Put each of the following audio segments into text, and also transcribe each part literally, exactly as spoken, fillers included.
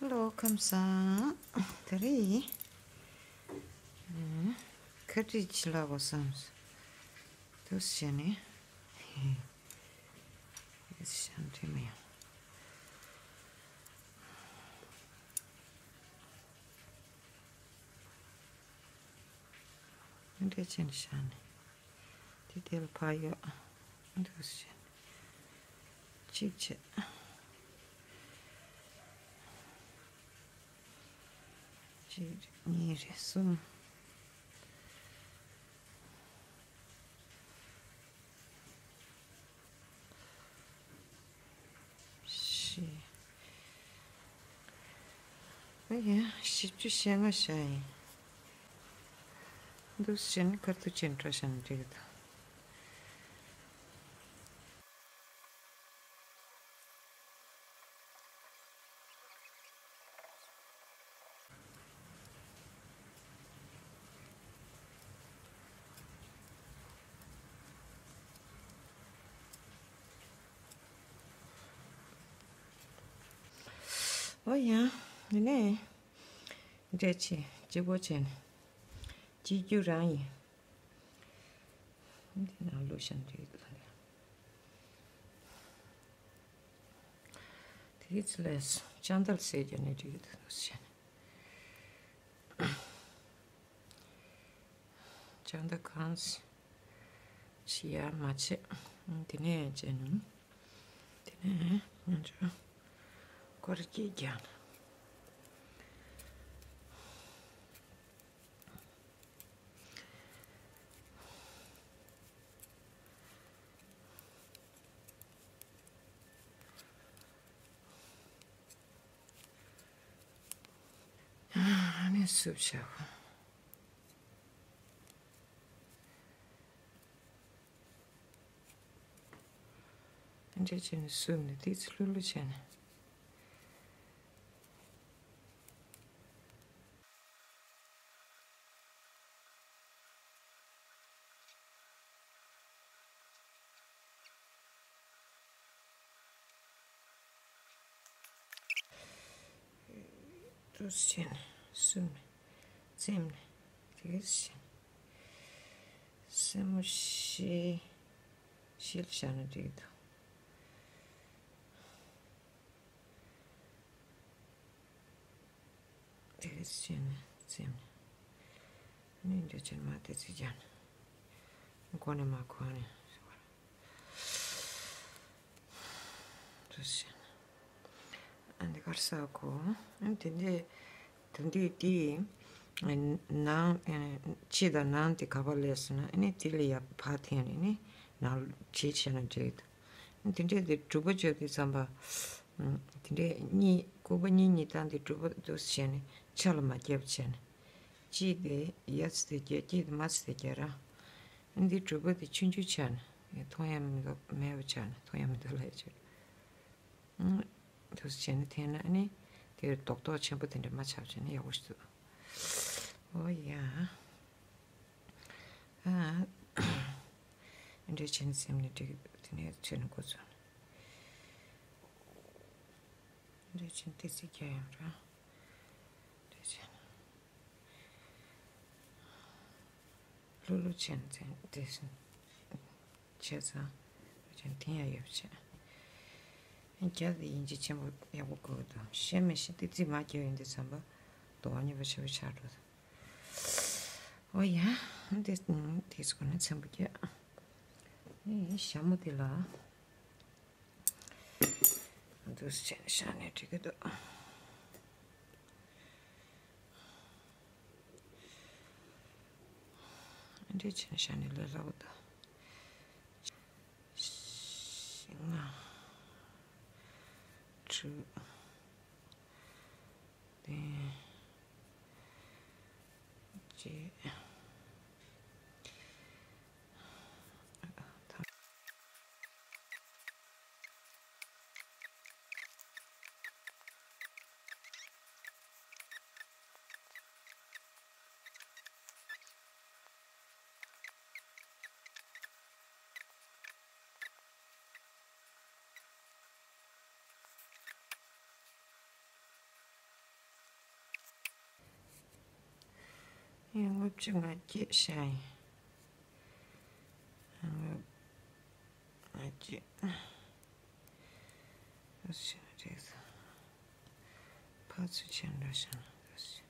ལོ་ཁམས་བཟང་། ད་རེས་ཁ་དཀྲིས་ཅིག་ལབ་དགོས་བསམས། དུ་བྱས་ནས། ཤང་དྲི་མ་ཡང་། འདྲེ་ཅན་ཤང་ནས། དེ་དེ་ལ་ཕ་ཡོད། འདུག་ཟེར། གཅིག་བྱས། གཅིག་རེ་གཉིས་རེ་གསུམ། བཞི། ཨ་ཡ། བཞི་བཅུ་ཞེ་ལྔ་བཞག་ཡིན། འདུག་ཟེར་ནས་ཁ་ཐུག་ཅན་འགྲོ་བཞག་ན་འགྲིག་གི་འདུག་ཨོ་ཡ། ནི་ནས། འདྲེ་ཆེ་གཅིག་པོ་བྱས་ནས། གཅིག་རྒྱུ་རང་ཡིན། འདི་ནང་བླུགས་ཤིང་འདྲེ་དང་། དེའི་ཚེ་ལས་ལྕགས་མདའ་བསད་ཀྱང་ནི་འགྲིག་གི་འདུག་ཟེར་ནས། ལྕགས་མདའ་གང་ཞིག་ཡར་མ་ཆད། དེ་ནས་བྱས་ནས། དེ་ནས་ང་ཚོ་སྐོར་སྐྱིད་རྒྱག་ན། ཨ་ནི་སུབ་བྱ་བ། འདྲེ་ཅན་སུབ་ནས་ཏིག་ཙི་ལྷུག་ལྷུག་བྱས་ནས། ཏུ་བྱས་ནས་སུབ་ནས་བཙེམས་ནས་དེ་ག་བྱས་ནས་སེན་མོ་བཞི་བཞི་ལ་བཞག་ན་འགྲིག་གི་འདུག་དེ་ག་བྱས་ནས་བཙེམས་ནས་ནི་འདྲ་བྱས་མ་དེ་ཚིག་ཀྱང་མགོ་ནས་མ་གོ་ནས་ཟེར་བ། ཨ་འདི་གར་ས་གོ། ཨ་དེ་འདྲས་དེ་འདྲས་དེ་ནང་ཕྱི་དང་ནང་དེ་ག་པར་ལས་སོང་ན་ཨ་ནི་དེ་ལ་ཡར་ཕར་འཐེན་ནས་ནི་ནང་བྲིས་བྱས་ན་འགྲིག་འདུག་དེ་འདྲས་དེ་གྲུབ་པ་བརྗོད་དུས་ཙམ་པ། དེ་འདྲས་གཉིས་ལྐུགས་པ་གཉིས་གཉིས་བཏང་དེ་གྲུབ་པ་འདུག་བྱས་ནས་ཆ་ལ་མ་བརྒྱབ་བྱས་ནས། གཅིག་དེ་ཡ་ཚ་དེ་རྒྱ་གཅིག་དེ་མ་ཚ་དེ་རྒྱ་ར། འདི་གྲུབ་པ་དེ་ཆུང་ཆུང་ཆགས་ནས་མཐོང་ཡ་མི་འདུག་མེད་པ་ཆགས་ནས་མཐོང་ཡ་མི་འདུག་ལ་ཡ་ཆགས། འདུག་བྱས་ནས་འཐེན་ན་ཨ་ནི་དེར་རྡོག་རྡོག་ཆེན་པོ་དེ་འདྲ་མ་ཆགས་བྱས་ནས་ཡག་པོ་ཞིག་འདུག་ཨོ་ཡ། ཨ། འདྲ་བྱས་ནས་སེམས་ནས་འགྲིག་དེ་ནས་ཚོད་ནས་འགོ་ཚུགས་ནས། འདྲ་བྱས་ནས་ཏི་སི་རྒྱག་ཡོང་ར། འདྲ་བྱས་ནས། ལྷུག་ལྷུག་བྱས་ནས་དེ་བྱས་ཙང་། ཅན་དེ་ཡང་ཡོད་བྱས། རྒྱ་དེ་ཡིན་གཅིག་ཆེན་པོ་ཡག་པོ་དགོས་འདུག་ཤེས་མི་ཤེས་ཏི་ཙི་མ་རྒྱག་ཡོང་དུས་ཙམ་པ་རྡོ་བ་གཉིས་པ་ཆེ་བོ་ཆགས་འགྲོ། ཨོ་ཡ། འདི་འདི་ཚོ་ནི་ཚན་པོ་རྒྱག་ཨེ་ཞྭ་མོ་དེ་ལ། འདུག་སེ་བྱས་ནས་བཞག་ནས་འགྲིག་གི་འདུག་འདི་བྱས་ནས་བཞག་ནས་ལས་སླ་པོ་འདུག་བཞི་ལྔ་དྲུག་བདུན་བརྒྱད། ཡང་ལྔ་བཅུ་ང་བརྒྱད་བཞག་ཡིན། ལྔ་བཅུ་ང་བརྒྱད། ཨ་ཤ་རེད། ཕར་ཚུར་ཕྱིན་འགྲོ་བཞག་ན་ཨ་ཤ།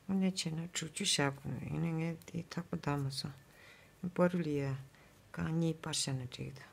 དངོས་གནས་བྱས་ན་དྲུག་ཅུ་བཞག་དགོས། ཡིན་ནའི་ངས་དེ་ཐག་པ་བསྡམས་མ་སོང་། པ་རུ་ལི་ཡ་རྐང་གཉིས་སྤར་བཞག་ན་འགྲིག་གི་འདུག་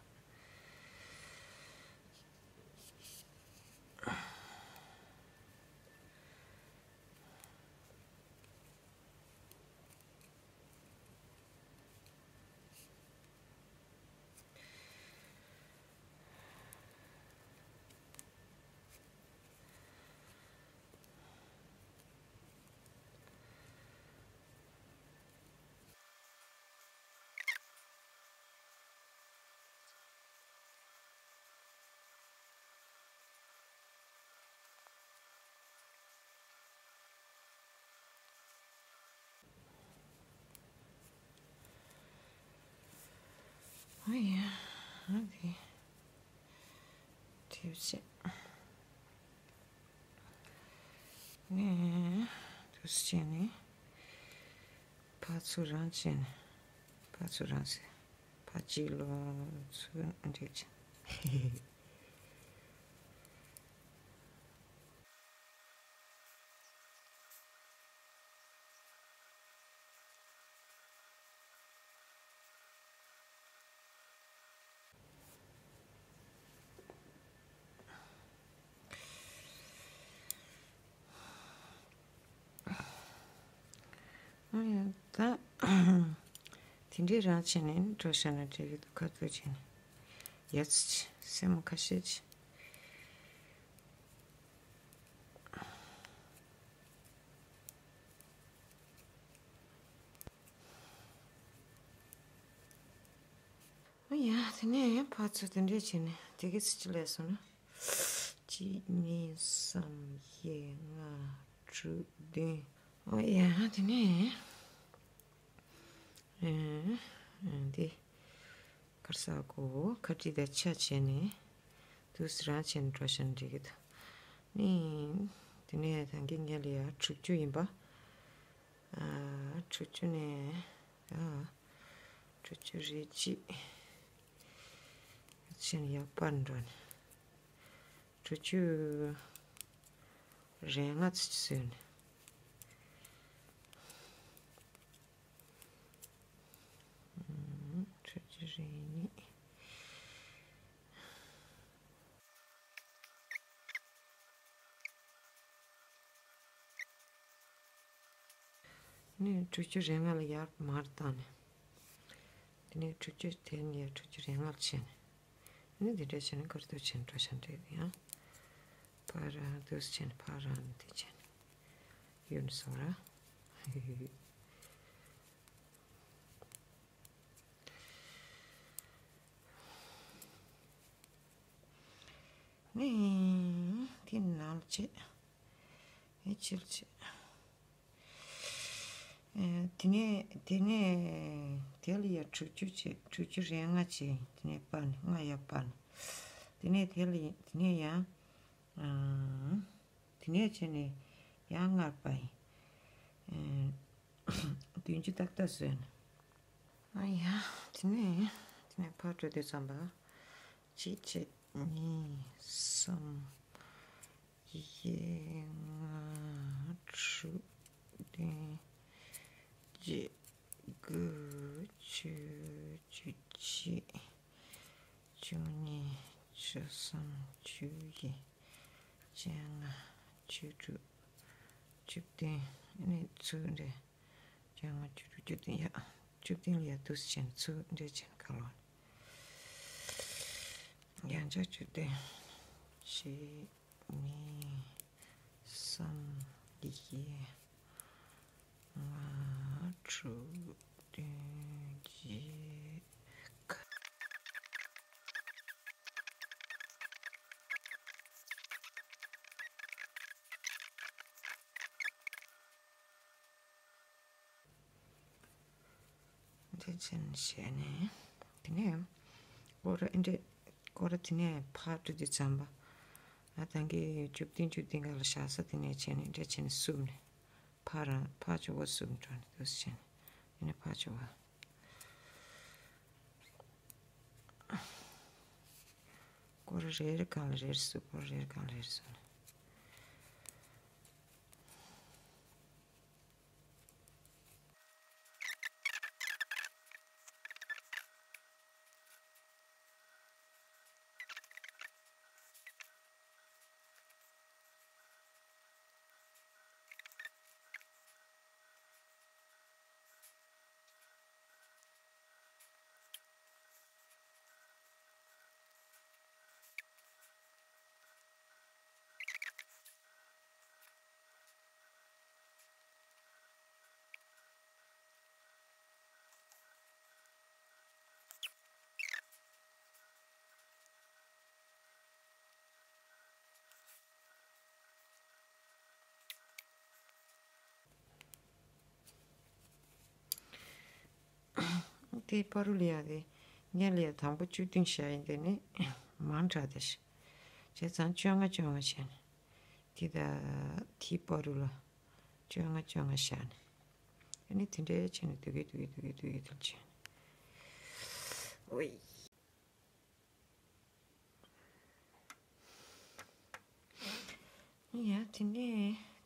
ཨ་ཡ། ཨ་དེ། དེ་བྱས། ནས་དུས་བྱས་ནས། ཕར་ཚུར་རང་བྱས་ནས། ཕར་ཚུར་རང་ཟེར། ཕར་གཅིག་ལོག་ཚུར་འགྲིག་བྱས། ཨ་ཡ་ད། དེ་འདྲའི་རང་བྱས་ནས་འགྲོ་བཞག་ན་འགྲིག་གི་འདུག་ཁ་ཐུག་བྱས་ནས། ཡ་ཙི་ཅི་སེམས་ཁ་ཤས་ཅི། ཨ་ཡ་དེ་ནས་ཕར་ཚུར་དེ་འདྲས་བྱས་ནས་དེ་གི་ཚི་ཅི་ལས་སོང་ན། གཅིག་གཉིས་གསུམ་བཞི་ལྔ་དྲུག་བདུན། ཨ་ཡ་དེ་ནས། ཨེ། ཨེ་འདི། གར་ས་གོ་ཁ་ཏི་ད་ཆ་བྱས་ནས། དུས་རང་བྱས་ནས་འགྲོ་བཞིན་འགྲིག་གི་འདུག་ནི། དེ་ནས་ད་གིན་ཉལ་ཡ་དྲུག་ཅུ་ཡིན་པ། ཨ། དྲུག་ཅུ་ནས། ཨ། དྲུག་ཅུ་རེ་གཅིག་ཕྱིན་ཡག་པར་འགྲོ་ནས། དྲུག་ཅུ་རེ་ལྔ་ཙམ་བཟོས་ནས། ཨུམ། དྲུག་ཅུ་རེ་གཉིས། ནས་དྲུག་ཅུ་རེ་ལྔ་ལ་ཡར་མར་བཏང་ནས། དེ་ནས་དྲུག་ཅུ་དེ་ནས་དྲུག་ཅུ་རེ་ལྔ་ལ་ཕྱིན་ནས། ནི་འདི་འདྲ་བྱས་ནས་ཁར་ཐུག་བྱས་ནས་འགྲོ་བཞིན་འགྲིག་ཡང་། ཕར་རང་དུས་བྱས་ནས་ཕར་རང་ནས་དེ་བྱས་ནས། ཡུན་སོང་ར། ནི། དེ་ནང་བྱེད། ཨེ་ཕྱིར་བྱེད། ཨེ། དེ་ནས་དེ་ནས་དེ་ལ་ཡ་དྲུག་ཅུ་བྱེད། དྲུག་ཅུ་རེ་ལྔ་བྱེད། དེ་ནས་སྤར་ནས་ལྔ་ཡ་སྤར་ནས། དེ་ནས་དེ་ལ་ཡ་དེ་ནས་ཡང་། ཨང་། དེ་ནས་བྱས་ནས་ཡང་ལྔ་སྤར་ཡིན། ཨེ། བདུན་ཅུ་ཏག་ཏག་བཟོས་ནས། ཨ་ཡ། དེ་ནས་དེ་ནས་ཕར་འགྲོ་དུས་ཙམ་པ། གཅིག་བྱེད། གཉིས། གསུམ། བཞི། ལྔ། དྲུག་བདུན། བརྒྱད། དགུ། བཅུ། བཅུ་གཅིག་བཅུ་གཉིས། བཅུ་གསུམ། བཅུ་བཞི། བཅོ་ལྔ། བཅུ་དྲུག་བཅུ་བདུན། ཨ་ནི་ཚུར་འདྲེ། བཅོ་ལྔ། བཅུ་དྲུག་བཅུ་བདུན། ཡ། བཅུ་བདུན་ལ་ཡ་དུས་བྱས་ནས་ཚུར་འདྲེ་བྱས་ནས་ཁ་ལོ། ཡང་བསྐྱར་བཅུ་བདུན། གཅིག་གཉིས། གསུམ། བཞི། ལྔ། དྲུག་བདུན། བརྒྱད། དེ་ཚུན་བྱས་ནས། དེ་ནས་སྐོར་ར་འདི། སྐོར་ར་དེ་ནས་ཕར་འགྲོ་དུས་ཙམ་པ། ད་ད་གིན་བཅུ་བདུན་བཅུ་བདུན་སྒང་ལ་བཞག་ས་དེ་ནས་བྱས་ནས་འདྲ་བྱས་ནས་བསུབས་ནས། ཕར་རང་ཕར་ཕྱོགས་པ་བསུབས་འགྲོ་ནས་འདུག་སེ་བྱས་ནས། ཡིན་ནའི་ཕར་ཕྱོགས་པ། སྐོར་རེ་རེ་སྒང་ལ་རེ་རེ་བསུབས། སྐོར་རེ་རེ་སྒང་ལ་རེ་རེ་བསུབས་ནས། དེ་བར་དུ་ལ་ཡ་དེ་སྔོན་ལ་ཡ་དང་པོ་བཅུ་བདུན་བཞག་ཡིན། དེ་ནི་མང་དྲགས་ཏེ་བྱས་ཙང་བཅོ་ལྔ་བཅོ་ལྔ་བྱས་ནས། དེ་ད་དེ་བར་དུ་ལ་བཅོ་ལྔ་བཅོ་ལྔ་བཞག་ནས། ཨ་ནི་དེ་འདྲའི་བྱས་ནས་སྡུག་གི་སྡུག་གི་སྡུག་གི་སྡུག་གི་སྡུག་བྱས་ནས། ཨོའི། ཡ་དེ་ནས་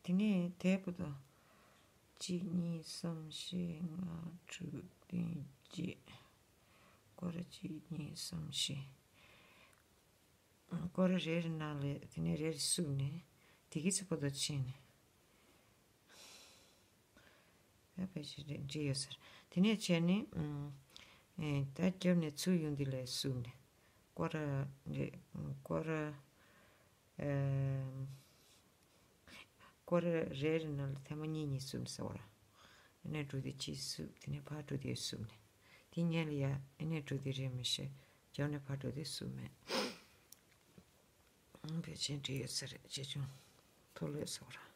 དེ་ནས་དེ་བར་དུ་གཅིག་གཉིས་གསུམ་བཞི་ལྔ་དྲུག་བདུན་བརྒྱད། སྐོར་ར་གཅིག་གཉིས་གསུམ་བཞི། སྐོར་ར་རེ་རེ་ནང་ལ་དེ་ནས་རེ་རེ་བསུབས་ནས་དེ་གི་ཚེ་བར་དུ་ཕྱིན་ནས། ཨ་ཕལ་ཆེར་འགྲིག་ཡོད་ས་རེད། དེ་ནས་བྱས་ནས་ཨེ་ད་རྒྱབ་ནས་ཚུར་ཡོང་དུས་ལ་བསུབས་ནས། སྐོར་ར་རེ་སྐོར་ར་ཨེ་སྐོར་ར་རེ་རེ་ནང་ལ་ཐེངས་མ་གཉིས་གཉིས་བསུབས་ནས་ཟེར་བ་ར། ཨ་ནི་འགྲོ་དུས་གཅིག་བསུབས། དེ་ནས་ཕར་འགྲོ་དུས་བསུབས་ནས། དེ་སྔོན་ལ་ཡ་ཨ་ནི་འགྲོ་དུས་རེད་མི་ཤེས། རྒྱབ་ནས་ཕར་འགྲོ་དུས་བསུབས་མེད། ཨང་། ཕལ་ཆེར་འགྲིག་ཡོད་ས་རེད། ཆེ་ཆུང་མཐོ་ལོས་ཟེར་བ་ར།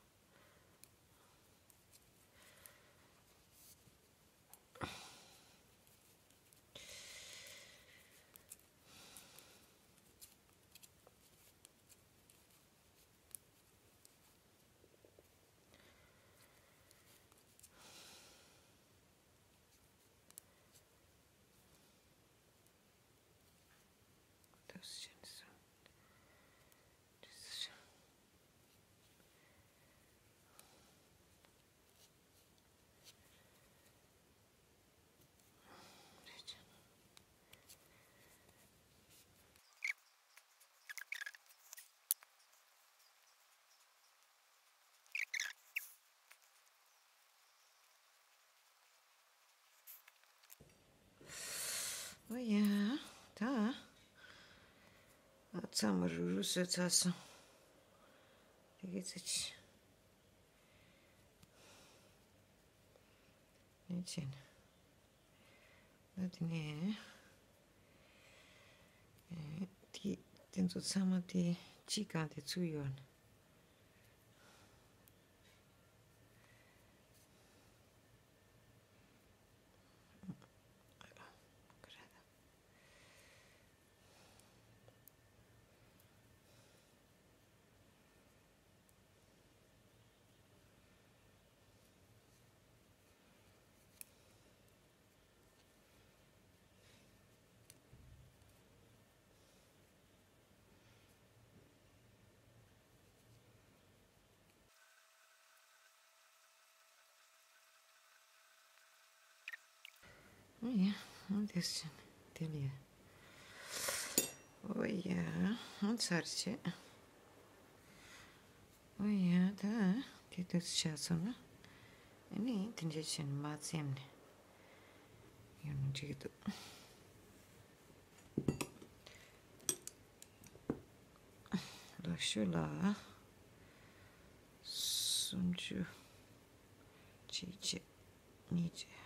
ཨོ་ཡ། ད་ཚང་མ་རུབ་རུབ་བཟོས་ཚར་སོང་། དེ་ག་ཚོད་ཅིག་ནས་བྱས་ན། ད་དེ་ནས་ཨེ་དེ་དེ་ཚོ་ཚང་མ་དེ་གཅིག་གང་དེ་ཚུགས་ཡོད་ན། ཨོ་ཡ། ཨོ་དེ་སེ་དེ་ལ་ཡ། ཨོ་ཡ། ཨོ་ཚར་བྱས། ཨོ་ཡ། ད་དེ་དུས་ཆ་སོང་ན། ཨ་ནི་དེ་འདྲ་བྱས་ནས་མ་བཙེམས་ནས་ཡོང་ན་འགྲིག་གི་འདུག་ལག་ཤུབས་ལ་སུམ་ཅུ། གཅིག་བྱས། གཉིས་བྱས།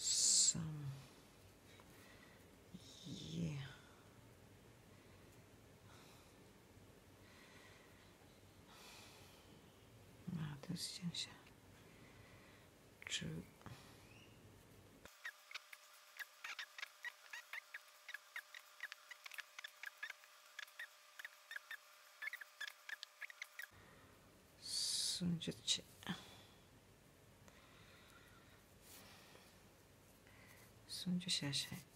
གསུམ། བཞི། ལྔ། དུ་ཅན་ཤ། དྲུག། སུམ་ཅུ་བྱས། སུམ་ཅུ་བྱས་བྱས།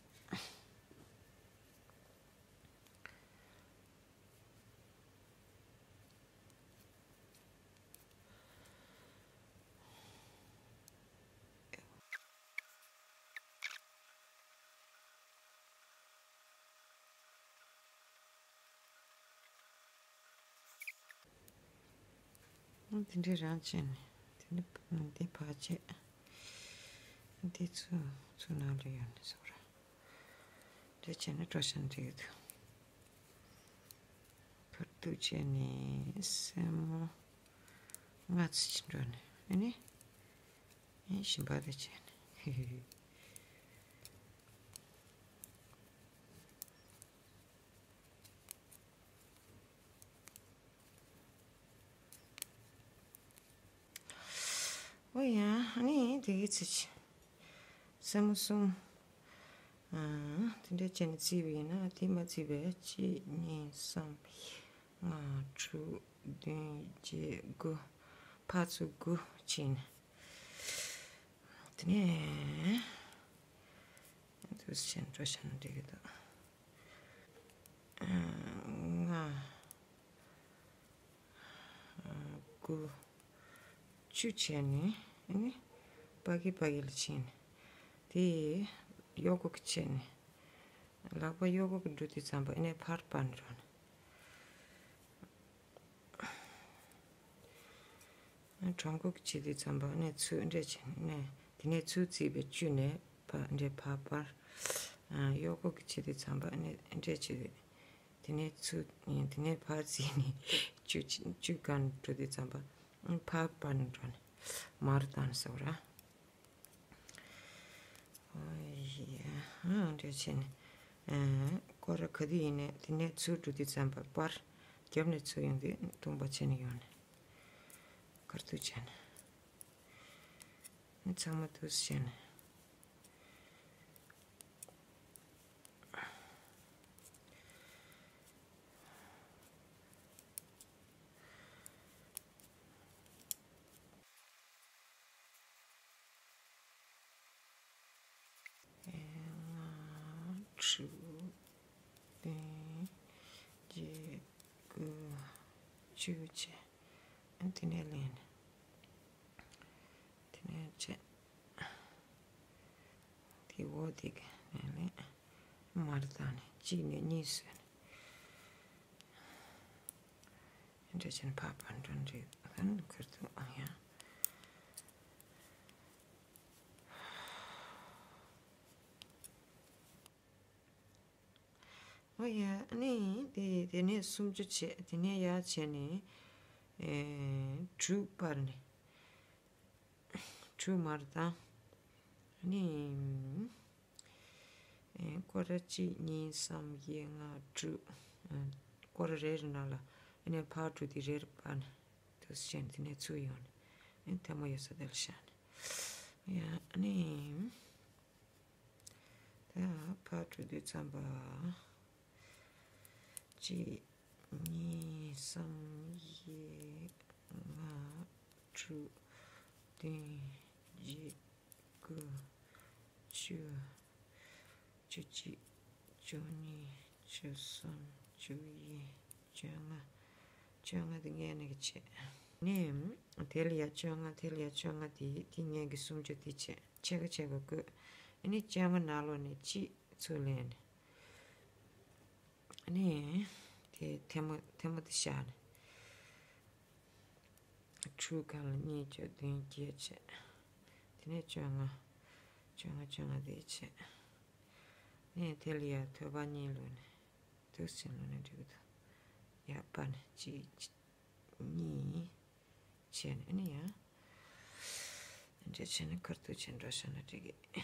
དེ་འདྲས་རང་བྱས་ནས་དེ་འདྲས་འདི་ཕར་བྱས། འདི་ཚུར་ཚུར་ནང་ལ་ཡོད་ནས་སོ་ར། འདྲས་བྱས་ནས་སྤྲོ་ཤ་འདྲས་ཡོད་དོ། ཁར་ཐུག་བྱས་ནས་སེན་མོ་ལྔ་ཙམ་ཅིག་འགྲོ་ནས་ཨ་ནི། ཨེ་ཞིམ་པ་དེ་བྱས་ནས། ཨོ་ཡ། ཨ་ནི་དེ་གི་ཚེ་ཆེ། སེན་མོ་གསུམ། ཨ། དེ་འདྲ་བྱས་ནས་བརྩིས་པ་ཡིན་ན་དེ་མ་བརྩིས་པའི་གཅིག་གཉིས་གསུམ། ལྔ་དྲུག་བདུན་བརྒྱད་དགུ། ཕར་ཚུར་དགུ་ཕྱིན། དེ་ནས་དུས་ཆེན་འགྲོ་བྱ་ན་འགྲིག་གི་འདུག་ལྔ། དགུ། བཅུ་བྱས་ནས་ཨ་ནི་པ་ཀི་པ་ཀི་ལ་ཕྱིན། དེ་གཡོག་གུ་གི་བྱས་ནས་ལག་པ་གཡོག་གུ་གི་འགྲོ་དུས་ཙམ་པ་ཨ་ནི་ཕར་སྤར་ནས་འགྲོ་ནས། གྲོང་ཁོག་བྱེད་དུས་ཙམ་པ་ནས་ཚུར་འདྲེ་བྱས་ནས་དེ་ནས་ཚུར་བརྩིས་པའི་བཅུ་ནས་ཕར་འདྲེ་ཕར་སྤར། གཡོག་ཁོག་བྱེད་དུས་ཙམ་པ་ནས་འདྲེ་བྱས་དུས་དེ་ནས་ཚུར་དེ་ནས་ཕར་བརྩིས་ནས་བཅུ་བཅུ་གང་འགྲོ་དུས་ཙམ་པ་ཕར་སྤར་ནས་འགྲོ་ནས་མར་བཏང་ཟེར་བ་ར། འདྲ་བྱས་ནས། སྐོར་ར་ག་དུས་ཡིན་ནས་དེ་ནས་ཚུར་འགྲོ་དུས་ཙམ་པ་པར་རྒྱབ་ནས་ཚུར་ཡོང་དུས་ལྟུང་པ་བྱས་ནས་ཡོང་ནས། ཁར་ཐུག་བྱས་ནས། ཚང་མ་དུས་བྱས་ནས། ལྔ་དྲུག་བདུན་བརྒྱད་དགུ་བཅུ་བྱས། དེ་ནས་ལེན། དེ་ནས་བྱས། དེ་འོ་དེ་ག་ནས་ལེན། མར་བཏང་ནས་གཅིག་ནས་གཉིས་བཟོས་ནས། འདྲ་ཆེན་ཕ་ཕ་འགྲོ་འདྲི་ཁན་ཁུར་དུ་ཨང་ཡང་། ཨོ་ཡ། ཨ་ནི་དེ་དེ་ནས་སུམ་ཅུ་བྱས། དེ་ནས་ཡར་བྱས་ནས་ཨེ་དྲུག་སྤར་ནས་དྲུག་མར་བཏང་། ཨ་ནི། ཨེ་སྐོར་ར་གཅིག་གཉིས་གསུམ་བཞི་ལྔ་དྲུག་ཨེ་སྐོར་ར་རེ་རེ་ནང་ལ་ཨ་ནི་ཕར་དྲུག་དེ་རེ་རེ་སྤར་ནས་དུས་ཆེན་དེ་ནས་ཚུར་ཡོང་ནས་ཨེ་ཐལ་མོ་ཡོད་ས་དེ་ལ་བཞག་ནས། ཡ་ཨ་ནི། ད་ཕར་དྲུག་དུས་ཙམ་པ། གཅིག་གཉིས། གསུམ། བཞི། ལྔ། དྲུག་བདུན། བརྒྱད། དགུ། བཅུ། བཅུ་གཅིག་བཅུ་གཉིས། བཅུ་གསུམ། བཅུ་བཞི། བཅོ་ལྔ། བཅོ་ལྔ་དེ་ངས་ནི་གི་བྱས། ནས་དེ་ལ་ཡ་བཅོ་ལྔ། དེ་ལ་ཡ་བཅོ་ལྔ་དེ་དེ་ངས་གི་སུམ་ཅུ་དེ་བྱས། ཕྱེད་ཀ་ཕྱེད་ཀ་བགོས། ཨ་ནི་བཅོ་ལྔ་ནང་ལོགས་ནས་གཅིག་ཚུར་ལེན་ནས། ཨ་ནི་དེ་ཐལ་མོ་ཐལ་མོ་དེ་བཞག་ནས། དྲུག་གང་ལ་གཉིས་བཅུ་བདུན་བརྒྱད་བྱས། དེ་ནས་བཅོ་ལྔ། བཅོ་ལྔ་བཅོ་ལྔ་དེ་བྱས། ནས་དེ་ལ་ཡ་ཐོད་པ་གཉིས་ལོན་ནས། དུས་ཆེན་ལོན་ནས་འགྲིག་གི་འདུག་ཡ་པ་ནས་གཅིག་གཉིས། བྱས་ནས་ཨ་ནི་ཡ། འདྲ་བྱས་ནས་ཁར་ཐུག་བྱས་འགྲོ་བྱས་ན་འགྲིག་གི།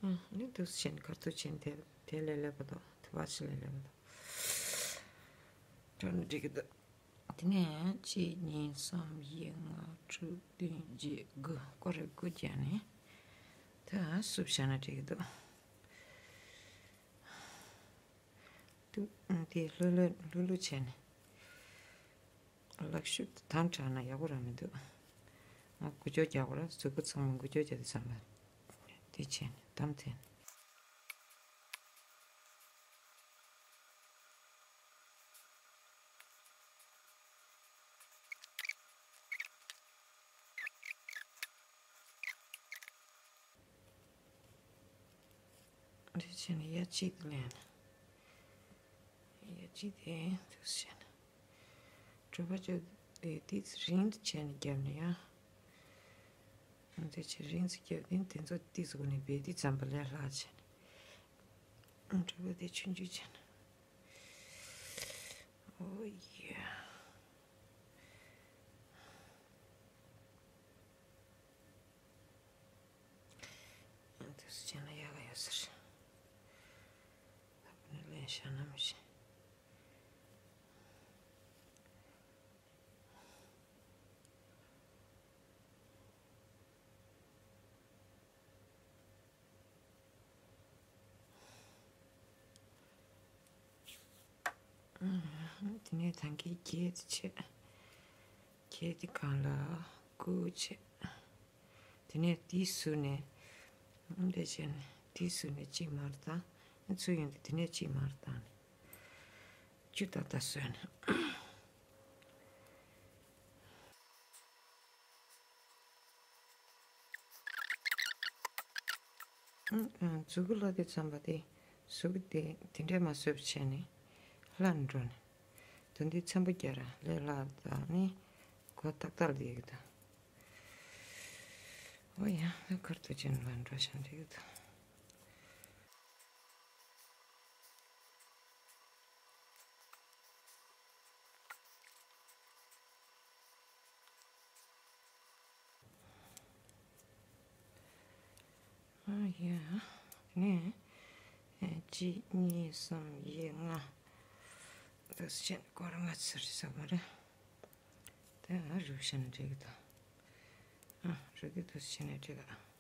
ཨ་ནི་དུས་ཆེན་ཁར་ཐུག་ཆེན་དེ་དེ་ལས་ལེགས་པ་དང་དེ་བ་ཆེ་ལས་ལེགས་པ་དང་། དྲན་འགྲིག་གི་འདུག་དེ་ནས་གཅིག་གཉིས་གསུམ་བཞི་ལྔ་དྲུག་བདུན་བརྒྱད་དགུ། སྐོར་རེ་དགུ་བརྒྱབ་ནས་ད་སུབ་བཞག་ན་འགྲིག་གི་འདུག། འདུག། དེ་ལྷོད་ལྷོད་ལྷོད་ལྷོད་བྱས་ནས། ལག་ཤུབས་དང་དྲག་ན་ཡག་པོ་རང་མི་འདུག། ང་འགུལ་སྐྱོད་རྒྱག་དགོས་ར། གཟུགས་པོ་ཚང་མ་འགུལ་སྐྱོད་བྱས་ཏེ་བསམ་པ། དེ་བྱས་ནས་དམ་དེ། འདི་བྱས་ནས་ཡ་གཅིག་ལེན། ཡ་གཅིག་དེ་འདུག་བྱས་ནས། གྲུ་པ་བཅུ་དེ་ཏིས་རིང་དུ་བྱས་ནས་བརྒྱབ་ནས་ཡ། འདི་བྱས་རིང་དུ་བརྒྱབ་དེ་དེ་ཚོ་ཏིས་སྒོ་ནས་བེད་དེ་ཙམ་པ་ལས་ལྷག་བྱས་ནས། གྲུ་པ་དེ་ཆུང་ཆུང་བྱས་ནས། ཨོ་ཡ། ཡང་དུས་སུ་ཅན་ལ་ཡག་ག་ཡོད་ཟེར། ད་བུ་ནི་ལན་ཤ་ན་མི་ཤེས། དེ་ནས་ཐང་གའི་གྱད་དེ་བྱས། གྱད་དེ་གང་ལ་ཀུ་བྱས། དེ་ནས་དེའི་ཟུར་ནས། འདི་བྱས་ནས་དེའི་ཟུར་ནས་གཅིག་མར་བཏང་། ཚུར་ཡོང་དུས་དེ་ནས་གཅིག་མར་བཏང་ནས། བཅུ་ཏག་ཏག་བཟོས་ནས། མཛུ་གུ་ལ་དེ་ཙམ་པ་དེ། གཟུགས་དེ་དེ་འདྲས་མ་བཟོས་པ་བྱས་ནས་ལྷ་འགྲོ་ནས། དོན་དེ་ཚན་པོ་རྒྱ་ར་ལས་ལྷ་དང་ནི་གོ་ཏག་ཏག་ལ་ཡོད་དོ། ཨོ་ཡ་ཁར་དུ་ཅན་ལྷ་འགྲོ་ཤན་རེད་དོ། ཨ་ཡ། ནས། གཅིག་གཉིས་གསུམ་བཞི་ལྔ། འདུག་སེ་བྱས་ནས་སྐོར་ལྔ་ཚར་ཟེར་བ་རེད། དེ་ཨ་རུ་བྱས་ནས་འགྲིག་གི་འདུག། ཨ་རུ་གི་འདུག་སེ་བྱས་ནས་འགྲིག་ག།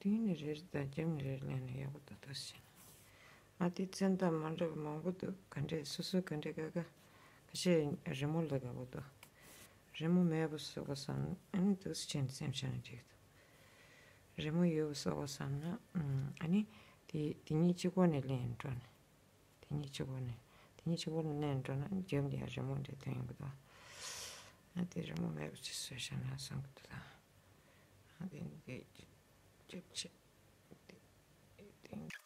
མདུན་ནས་རེ་རེ་དང་རྒྱབ་ནས་རེ་རེ་ལེན་ན་ཡག་པོ་འདུག་ད་ཟེར། ཨ་དེ་མཚན་རྟགས་མ་འདྲ་བ་མང་པོ་འདུག། ག་འདྲས་སོ་སོ་ག་འདྲས་ག་ག་ཁ་ཤས་རི་མོ་ལ་དགའ་པོ་འདུག། རི་མོ་མེད་པ་བཟོ་དགོས་བསམ་ཨ་ནི་འདུག་སེ་བྱས་ནས་སེམས་ཤར་ནས་འགྲིག་འདུག། རི་མོ་ཡོད་པ་བཟོ་དགོས་བསམ་ན་ཨ་ནི་དེ་དེ་གཉིས་གཅིག་པོ་ནས་ལེན་འགྲོ་ནས། དེ་གཉིས་གཅིག་པོ་ནས། དེ་གཉིས་གཅིག་པོ་ནས་ལེན་འགྲོ་ན་རྒྱབ་ལ་ཡང་རི་མོ་འདྲ་ཐོན་ཡོང་གི་འདུག། ཨ་དེ་རི་མོ་མེད་པ་ཅིག་བཟོས་བཞག་ན་བསམ་གི་འདུག་ད། ཨ་དེ་འདི་རྒྱབ་ཆེ། དེ་དེ་